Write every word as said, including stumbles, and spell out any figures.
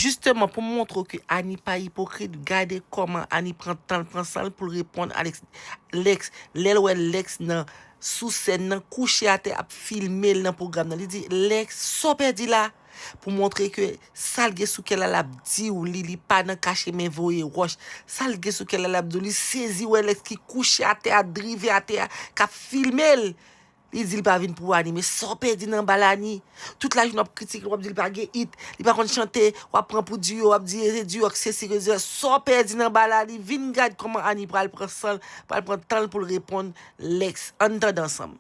Jisteman, pou montre w ke Annie pa ipokrit, gade kòman Annie pran tan l, pran san l pou l reponn Alex, Lex. Lè l wè Lex nan, sou sèn nan, kouche atè, ap filme l nan pwogram nan. Li di, Lex, sa w pèdi la? Pou montre ke sa l gen sou kè l la, l ap di w li, li pa nan kache men voye wòch. Sa l gen sou kè l la, l ap di w, li sezi wè Lex ki kouche atè a, drive atè a, k ap filme l. Li di l pa vin pou Annie, men sa w pèdi nan bal Annie? Tout lajounen w ap kritike l, w ap di l pa gen it, li pa konn chante, w ap pran pou Diyo, w ap di se Diyo k sesi, ke Diyo, sa w pèdi nan bal Annie? Vin gad kòman Annie pral pran san l, pral pran tan l pou l reponn Lex. Ann tande ansanm.